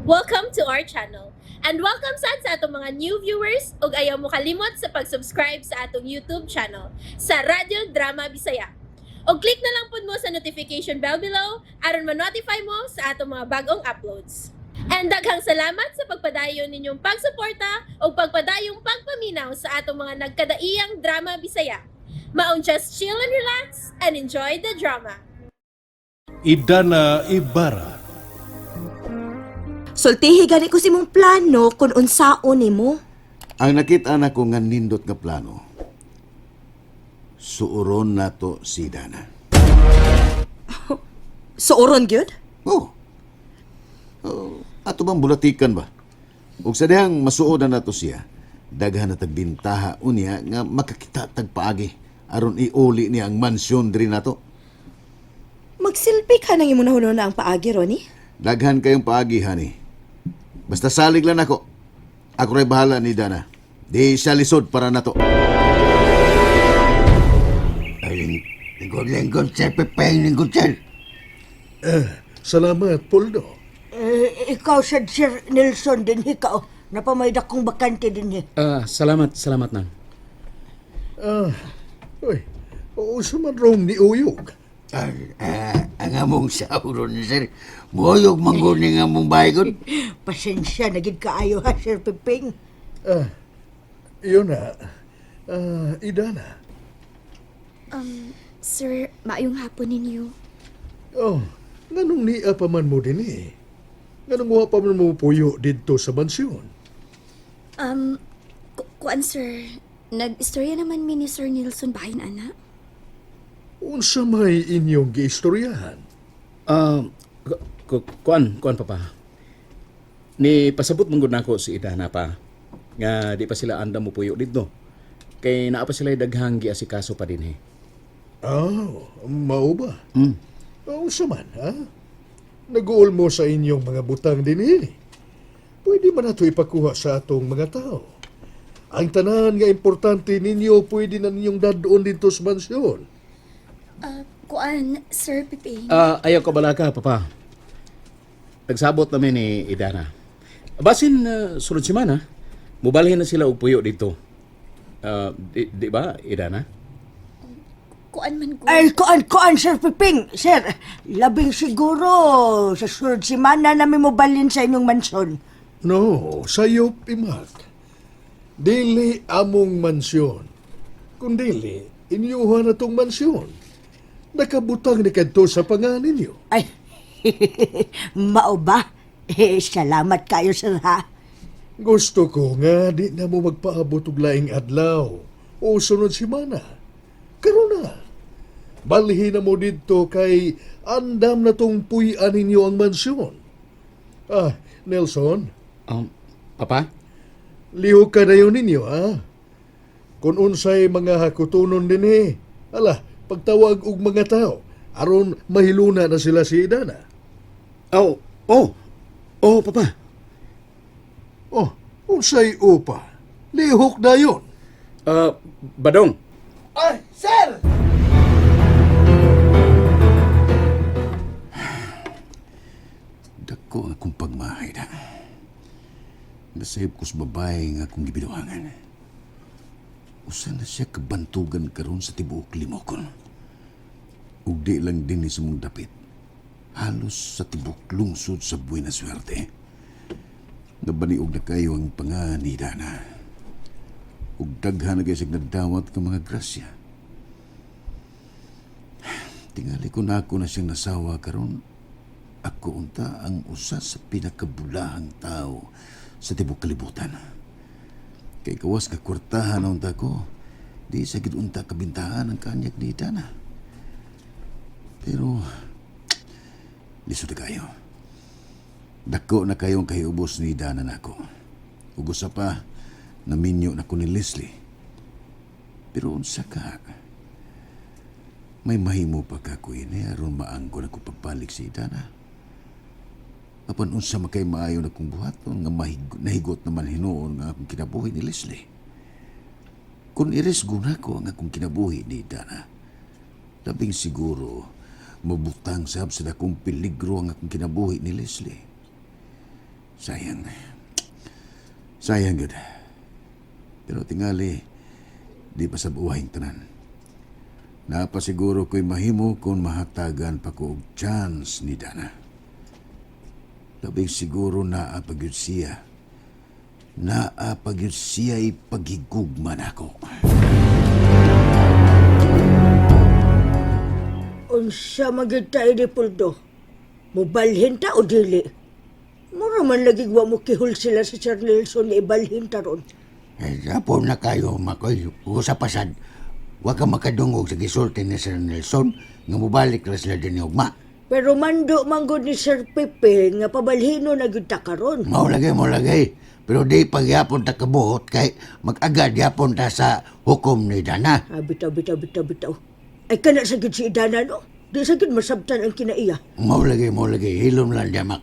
Welcome to our channel. And welcome sad sa atong mga new viewers ug ayaw mo kalimot sa pag-subscribe sa atong YouTube channel sa Radyo Drama Bisaya. Og click na lang pud mo sa notification bell below aron ma-notify mo sa atong mga bagong uploads. And daghang salamat sa pagpadayon ninyong pagsuporta ug pagpadayong pagpaminaw sa atong mga nagkadaiyang drama Bisaya. Maong just chill and relax and enjoy the drama. Idana Ibarra. Sultihi gani ko sa imong plano kung unsaon nimo. Ang nakita na ko nga nindot nga plano, suuron nato si Dana. Suuron gyud? Oh. Oh, ato bang bulatikan ba? Ug sa dihang masuod na nato siya, daghan na tag bintaha unya nga makakita tag paagi aron iuli niya ang mansyon diri nato. Magsilbi ka nang imong nahunahuna ang paagi, Ronnie. Daghan kayong paagi, honey. Basta salig lang ako. Ako ray bahala ni Dana. Di siya lisod para nato. Ay, lingkod-lingkod, Sir Pepeng, lingkod, sir. Salamat, Poldo. Eh, ikaw sad, Sir Nelson, din ikaw. Napamay dakong bakante din eh. Ah, salamat, salamat nang. Ah, uy, unsa man rong ni Uyog? Ay, ang among sauron, sir. Moyog mangguni nga among baygon. Pasensya na gid kaayo ha, Sir Pepeng. Ah, yun na. Ah, Idana. Sir, maayong hapon ninyo. Oh, nganong nia pa man mo din eh? Nganong wa pa man mo puyo didto sa mansyon? Kuan sir, nag-istorya naman mi ni Sir Nelson bahin ana. Unsa may inyong giistoryahan? Ah, kuan, kuan papa. Ni pasabot man gud nako si Idana pa nga di pa sila andam mo puyo didto. Kay naa pa sila daghang giasikaso pa dinhi. Oh, mao ba? Unsa man, ha? Nag-uol mo sa inyong mga butang din eh. Pwede man nato ipakuha sa atong mga tao. Ang tanan nga importante ninyo, pwede na ninyong dadon dito sa mansyon. Kuan, Sir Piping. Ah, ayaw ka balaka papa. Nagsabot namin ni Idana. Basin sunod semana, mubalhin na sila og puyo dito. Ah, di ba, Idana? Kuan man ko. Ay, kuan, kuan, Sir Pepeng. Sir, labing siguro sa sunod semana namin mo balin sa inyong mansyon. No, sayop imak. Dili among mansyon. Kundili, inyuha na tong mansyon. Nakabutang ni kadto sa pangalan ninyo. Ay, mao ba? Eh, salamat kayo, sir, ha? Gusto ko nga di na mo magpaabot og laing adlaw o sunod semana. Karon na. Balhin na mo didto kay andam na tong puy-an ninyo ang mansyon. Ah, Nelson, Papa? Lihok ka na yun ninyo, ha? Kung unsay mga hakutunon din eh. Ala, pagtawag og mga tao, aron mahiluna na sila si Idana. Oh, oh. Oh, papa. Oh, unsay upa. Lihok na yun. Ah, Badong. Ay, sir! Dako ang akong pagmahay na. Nasayop ko sa babae nga akong gibiduhangan. Usa na siya kabantugan karon sa tibuok limokon. Ug di lang din ni sa mong dapit. Halos sa tibuok lungsod sa Buena Suerte. Nabaniog na kayo ang panganida na. Ug daghan na kayo sa nagdawat ka mga grasya. Tingali ko na ako na siyang nasawa karon. Ako unta ang usa sa pinakabulahang tao sa tibok kalibutan. Kay kawas ka kwartahan na unta ko, di sa gid unta kabintahan ang kanyag ni Dana. Pero, lisod na kayo. Dako na kayong kahiubos ni Dana nako. Ug usa pa, naminyo na ko ni Leslie. Pero unsa ka, may mahimo pa ka ko ini aron maangkon ako pagbalik sa Idana. Apan unsa makay maayo na kong buhaton nga nahigot naman hinuon nga akong kinabuhi ni Leslie. Kung irisgo nako ang akong kinabuhi ni Idana, labing siguro mabutang sab sa dakong peligro ang akong kinabuhi ni Leslie. Sayang. Sayang gud. Pero tingali, di pa sa buhay tanan. Napasiguro ko'y mahimo kung mahatagan pa ko og chance ni Dana. Labing siguro naa pagyud siya. Naa pagyud siya ipagigugma nako. Unsa man gyud ta ini Puldo? Mubalhin ta o dili? Mura man lagi wa mo kihul sila sa Sir Nelson nga ibalhin ta ron. Eh, Sapon na kayo, Makoy. Usa pasad. Wa ka makadungog sa gisulti ni Sir Nelson nga mobalik ra sila dinhi ugma. Pero mando manggod ni Sir Pepe nga pabalhino na gyud ta karon. Mao lagi, mao lagi. Pero di pagyapon ta kabuhot kay mag-agad yapon ta sa hukom ni Dana. Ah, bitaw, bitaw, bitaw, bitaw. Ay kana sa gyud si Idana no? Di sa gyud masabtan ang kinaiya. Mao lagi, mao lagi. Hilom lang jamak.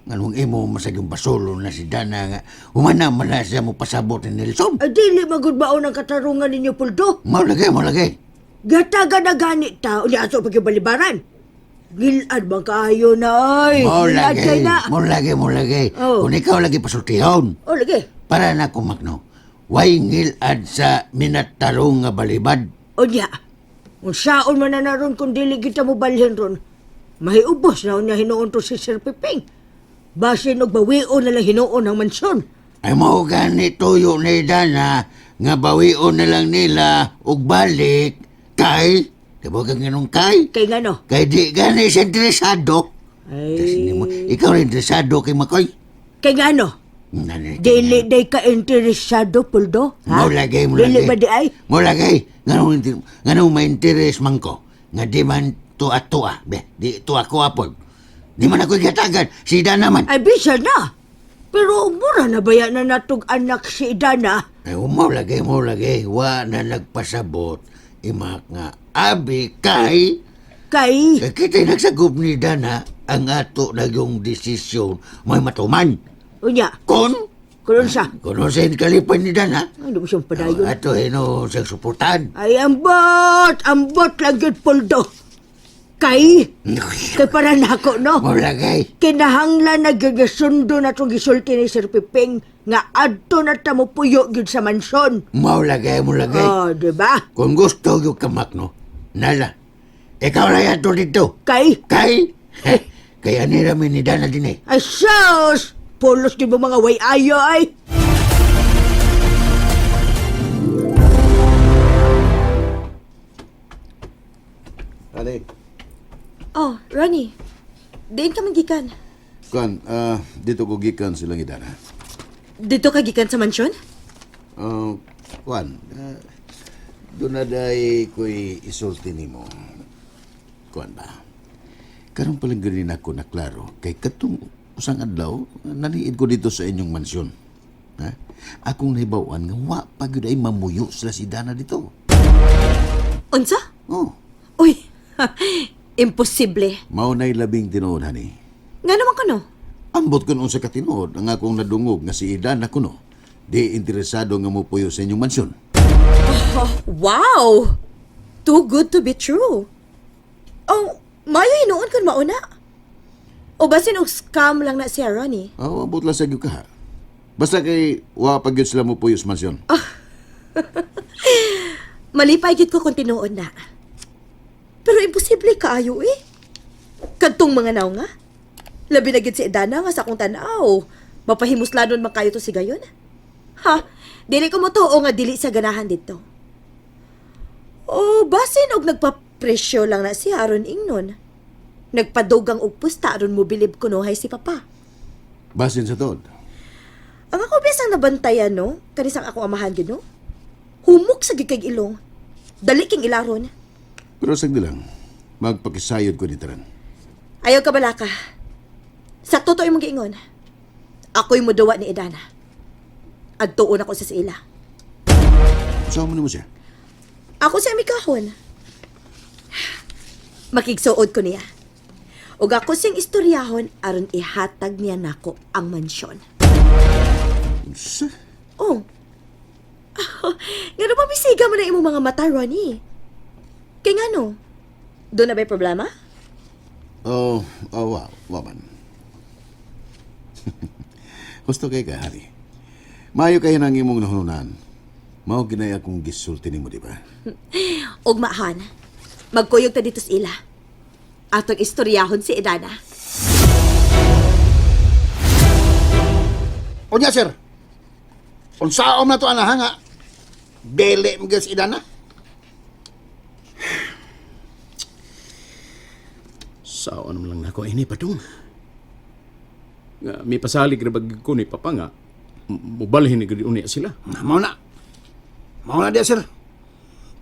Nganong imo masag yung basolo na si Dana nga humana man na siya mo pasabot ni Nelson. Ay dili magud baon ang katarungan ninyo Puldo. Mao lagi, mao lagi. Gataga na gani ta unya ato pagibalibaran. Gilad man kaayo na oy. Mao Gilad lagi, kay na. mao lagi, mao lagi. Oh. Kung ikaw lagi pasultihon. Oh lagi. Para na kumakno. Way ngilad sa minatarong nga balibad. Unya. Unsaon man na naron kung dili kita mo balhin ron. Mahiubos na unya hinuon to si Sir Piping. Basin og bawion na lang hinuon ang mansyon. Ay mao gani tuyo ni Dana nga bawion na lang nila og balik kay di ba kang ganun kay? Kay ngano? Kay di gani siya interesado. Ay. Tas hindi mo, ikaw rin interesado kay Makoy. Kay ngano? Nani- Dili day ka interesado, Puldo? Ha? Mo lagi, mo Dili lagi. ba di ay? Mo lagi. Nganong may interes man ko. Nga di man tuwa-tuwa. Be, di tuwa ko apod. Di man ako gatagan. Si Dana man. Ay, bisa na. Pero mura na baya na natog anak si Idana. Ay, mo lagi, mo lagi. Wa na nagpasabot. Imak nga, abi kay... Kay, Kay kita'y nagsagop ni Dana ang ato na yung desisyon may matuman. unya, Kon, kulon sa. kung sa kalipan ni Dana, Ay, di mo siyang padayon. ato hino siyang suportahan. Ay, ambot! Ambot lang yun, Puldo. Kay, kay para nako, no? Mo lagi. Kinahanglan na gyud nga sundo na itong gisulti ni Sir Piping nga adto na ta mo puyo gyud sa mansyon. Mo lagi, mo lagi. Oh, di ba? Kung gusto yung kamakno, nala. Ikaw lang ato dito. Kay, Kay, kaya ni rami ni Dana din eh. ay sus! Pulos di mo mga way ayo ay! Ale, Oh, Ronnie. Diin ka man gikan. kuan, dito ko gikan silang idana. Dito ka gikan sa mansyon? Kuan, doon na day ko'y isulti nimo. Kuan ba? Karon palang ganin ako na klaro kay katong usang adlaw naliid ko dito sa inyong mansyon. Ha? Akong nahibaw-an nga wa pa gyud ay mamuyo sila si Dana dito. Unsa? Oh, Uy, imposible. mao na'y labing tinuod hani. Nga naman kuno? Ambot kun unsa ka tinuod ang akong nadungog nga si Idana kuno. Di interesado nga mopuyo sa inyong mansyon. Wow! Too good to be true. Oh, mayo hinuon kun mauna. O basin og scam lang na siya, Ronnie. Oh, ambot lang sa gyud ka. Basta kay wa pa gyud sila mopuyo sa mansyon. Malipay gyud ko kung tinuod na. Pero imposible kaayo eh. Kadtong mga naw nga. Labi na gyud si Edana nga sa akong tan-aw. Mapahimusladon man kayo to si gayon. Ha? Dili ko mo nga dili sa ganahan dito. O basin og nagpapresyo lang na siya aron ingnon. Nagpadugang og pusta aron mobilib kunohay si papa. Basin sa tuod. Ang ako bisang nabantayan no, kanisang ako amahan gyud no. Humok sa gid kay ilong. Dali king ilaron. Pero sagdi lang, magpakisayod ko ni taran. Ayaw ka balaka. Sakto to imong giingon. Ako'y muduwa ni Edana. Adtuon ako sa ila. Saan mo nimo siya? Ako sa amikahon. Makigsuod ko niya. Ug ako siyang istoryahon aron ihatag niya nako ang mansyon. Unsa? Oh. Ngano ba bisiga mo na imong mga mata, Ronnie? Kay ngano? Doon na ba'y problema? Oh, oh, wa, wa man. Gusto kay ka, Hari. Maayo kayo nang imong nahununan. Mao ginay akong gisulti nimo, di ba? Ugma, Han. Magkuyog ta dito sa ila. Atong istoryahon si Edana. Unya, sir. Unsaom na to ana nga. Dili mo gyud si Idana. Sao naman lang nako ini padung. Nga may pasalig ra bag ko ni papa nga mubalhin ni gud unya sila. Na, mao na. Mao na diya, sir.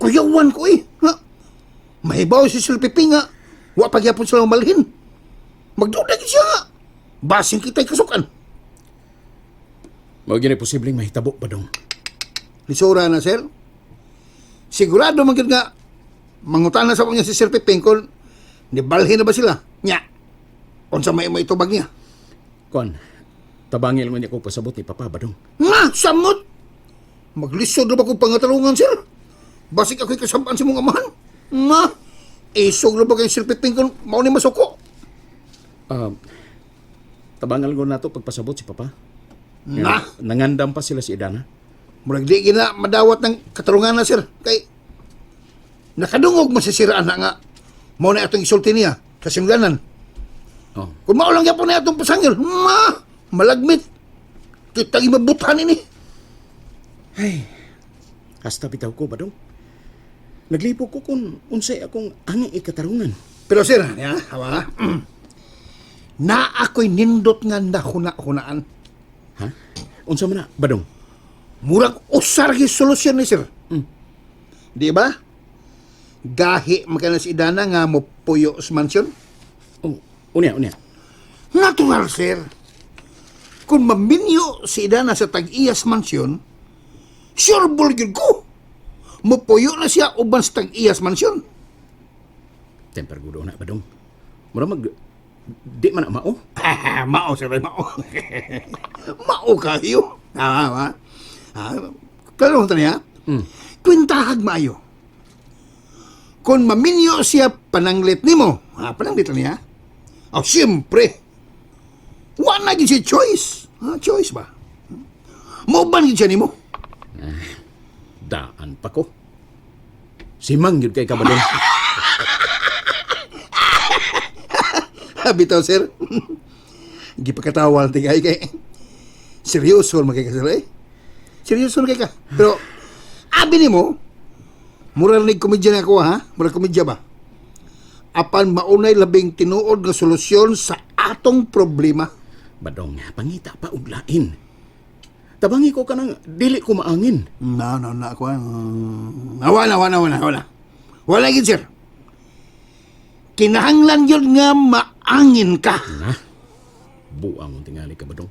Kuyawan ko eh. Ha? Mahibaw si Sir Piping nga. Wa pa gyapon sila malhin. Magduda gyud siya nga. Basing kita'y kasukan. Mao gyud posibleng mahitabo padung. Lisura na, sir. Sigurado man gyud nga mangutana sa niya si Sir Piping kung nibalhin na ba sila. Nya. Unsa may maitubag niya. Kuan, tabangil man niya ko pasabot ni papa badong. Nga, samot! Maglisod na ba kong pangatarungan, sir? Basig ako'y kasabaan sa mong amahan. Nga, isog na ba kay Sir Piping kung mao ni masuko? Tabangal ko nato pagpasabot si papa. Na! Nangandam pa sila si Idana. Murag di gina madawat ng katarungan na, sir. Kay, nakadungog masisiraan na nga. Mao na atong isulti niya sa simganan. Oh. Kung mao lang yapon na atong pasangil, ma, malagmit. Kitang imabutan ini. Ay, hasta bitaw ko badong. Naglipo ko kung unsay akong angay ikatarungan. Pero sir, ya, hawa. Na ako'y nindot nga nahuna-hunaan. Ha? Unsa man na, badong? Murag usar gyud solusyon ni sir. Di ba? Gahi man si Idana nga mopuyo sa mansyon. Oh, unya, unya. Natural, sir. Kung maminyo si Idana sa tag-iyas mansyon, sure ball gyud ko. Mopuyo na siya uban sa tag-iyas mansyon. Temper gudo na badong. Mura mag di man na mao. Ah, mao sir, mao. Mao kayo. Ah, ah. Ah, klaro ta niya. Kwintahag maayo. Kung maminyo siya pananglit nimo, ha, pananglit na niya. Oh, siyempre. Wa na gyud siya choice. Ha, choice ba? Mauban gyud siya nimo. Daan pa ko. Simang gyud kay ka badong. Bitaw, sir. Gipakatawa lang tingay kay. Seryoso man kay ka, sir, eh. Seryoso man kay ka. Pero, abi nimo, mura ni komedya na ako, ha? Mura komedya ba? Apan maunay labing tinuod nga solusyon sa atong problema. Badong, pangita pa og lain. Tabangi ko kanang dili ko maangin. No, no, no, ako. Wala, wala, wala, wala. Wala yun, sir. Kinahanglan yun nga maangin ka. Na, buang mong tingali ka badong.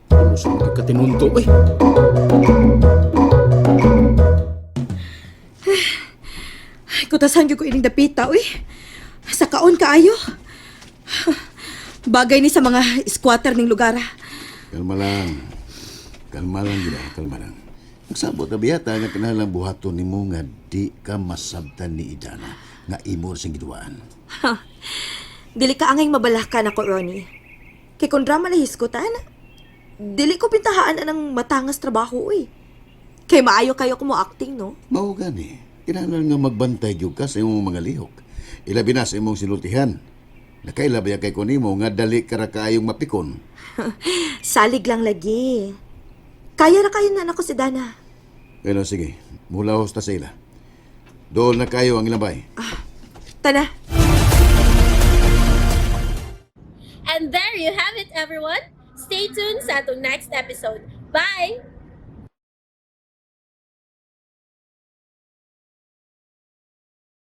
Puso ka katinunto, eh. Ay, kutasan gyud ko ining dapita, uy. Sa kaon kaayo. Bagay ni sa mga squatter ning lugar. Ah. Kalma lang. Kalma lang gid, ah. Kalma lang. Nagsabot na biyata nga kinahanglan buhaton nimo nga di ka masabtan ni Idana nga imo ra siyang giduwaan. Dili ka angay mabalakan ako, Ronnie. Kay kung drama na hisgutan, dili ko pintahaan anang matangas trabaho, uy. Kay maayo kayo ko mo acting, no? Mao gani. Kinahanglan nga magbantay gyud ka sa imong mga lihok. Ilabi na sa imong sinultihan. Nakaila ba kay kunimo nga dali ka ra kaayong mapikon? Salig lang lagi. Kaya ra kayo na nako si Dana. Pero sige, mulahos ta sa ila. Dool na kayo ang ilabay. Tana. And there you have it, everyone. Stay tuned sa atong next episode. Bye!